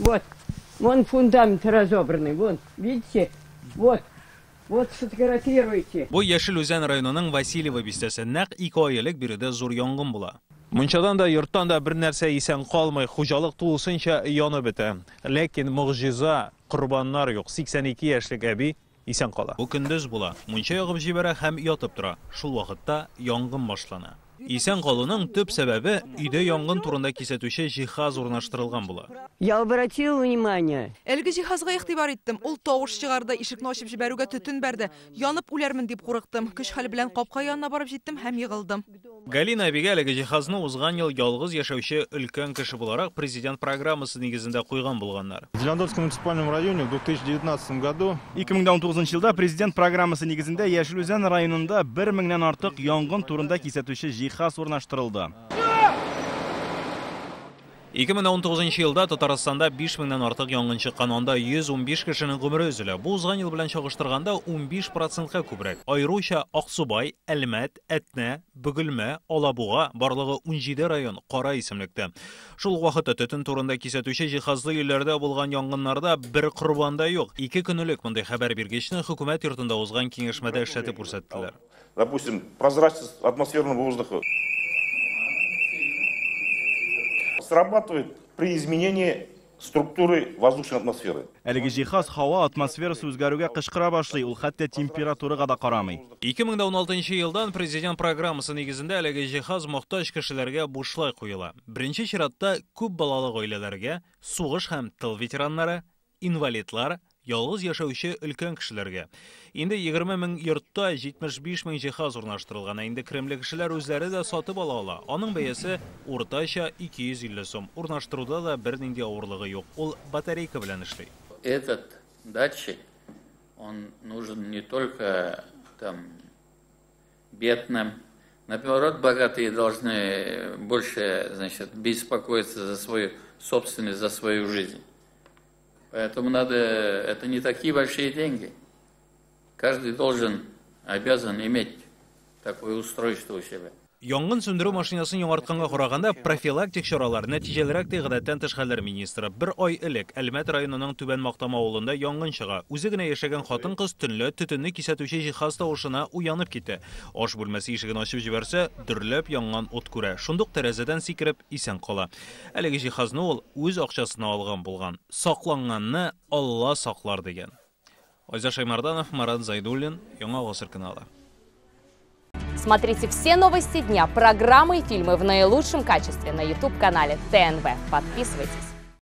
Вот, вон фундамент разобранный, вон, видите? Вот. Вот сфотографируйте. Бу Яшел Үзән районының Васильево бистәсе. Нәкъ 2 ай элек биредә зур янгын була. Мунчадан да, йорттан да бер нәрсә исән калмый, хуҗалык тулысынча янып бетә. Ләкин могҗиза, корбаннар юк. 82 яшьлек әби исән кала. Бу көндез була. Мунча ягып җибәрә һәм ятып тора. Шул вакытта янгын башлана. Исән калуның төп сәбәбе өйдә янгын турында кисәтүче җиһаз урнаштырылган була. Я обратила внимание. Әлеге җиһазга игътибар иттем. Ул тавыш чыгарды, ишекне ачып җибәрүгә төтен бәрде. Янып үләрмен дип курыктым. Көч-хәл белән капка янына барып җиттем һәм егылдым. Галина әбигә әлеге җиһазны узган ел ялгыз яшәүче өлкән кеше буларак президент программасы нигезендә куйган булганнар. В Зеленодольском муниципальном районе в 2019 году 2019 елда президент программасы нигезендә Яшел Үзән районында 1000-нән артык янгын турында кисәтүче җиһаз урнаштырылды. 2019 елда Татарстанда 5000-нән артык янгын чыккан, анда 115 кешенең гомере өзелә. Бу узган ел белән чагыштырганда 15%-ка күбрәк. Аеруча Аксубай, Әлмәт, Әтнә, Бөгелмә, Алабуга барлыгы 17 район кара исемлектә. Шул ук вакытта төтен турында кисәтүче җиһазлы өйләрдә булган янгыннарда бер корбан да юк. 2 көн элек мондый хәбәр биргечне хөкүмәт йортында узган киңәшмәдә эшләтеп күрсәттеләр. Допустим, прозрачность атмосферного воздуха срабатывает при изменении структуры воздушной атмосферы. Әлеге җиһаз һава атмосферасы үзгәрүгә кычкыра башлый, ул хәтта температурага да карамый. 2016 елдан президент программасы нигезендә әлеге җиһаз мохтаҗ кешеләргә бушлай куела. Беренче чиратта күп балалы гаиләләргә, сугыш һәм тыл ветераннары, инвалидлар, ялгыз яшәүче өлкән кешеләргә. Инде 20 мең йортта 75 мең җиһаз урнаштырылган. Ә инде керемле кешеләр үзләре дә сатып ала ала. Аның бәясе уртача 250 сум. Урнаштыруда да бернинди авырлыгы юк. Ул батарейка белән эшли. Этот датчик, он нужен не только там бедным. Наоборот, богатые должны больше, значит, беспокоиться за свою собственность, за свою жизнь. Поэтому надо, это не такие большие деньги. Каждый должен, обязан иметь такое устройство у себя. Янгын сүндерү машинасын яңартканга караганда профилактик чаралар нәтиҗәлерәк ди гадәттән тыш хәлләр министры. Бер ай элек Әлмәт районының Түбән Мактама авылында янгын чыга. Үзе генә яшәгән хатын-кыз төнлә төтенне кисәтүче җиһаз тавышына уянып китә. Аш бүлмәсе ишеген ачып җибәрсә, дөрләп янган ут күрә. Шундук тәрәзәдән сикереп исән кала. Әлеге җиһазны ул үз акчасына алган булган. Сакланганны Алла саклар дигән. Айза Шаймарданов, Марат Зайдуллин, Яңа Гасыр каналы. Смотрите все новости дня, программы и фильмы в наилучшем качестве на YouTube-канале ТНВ. Подписывайтесь.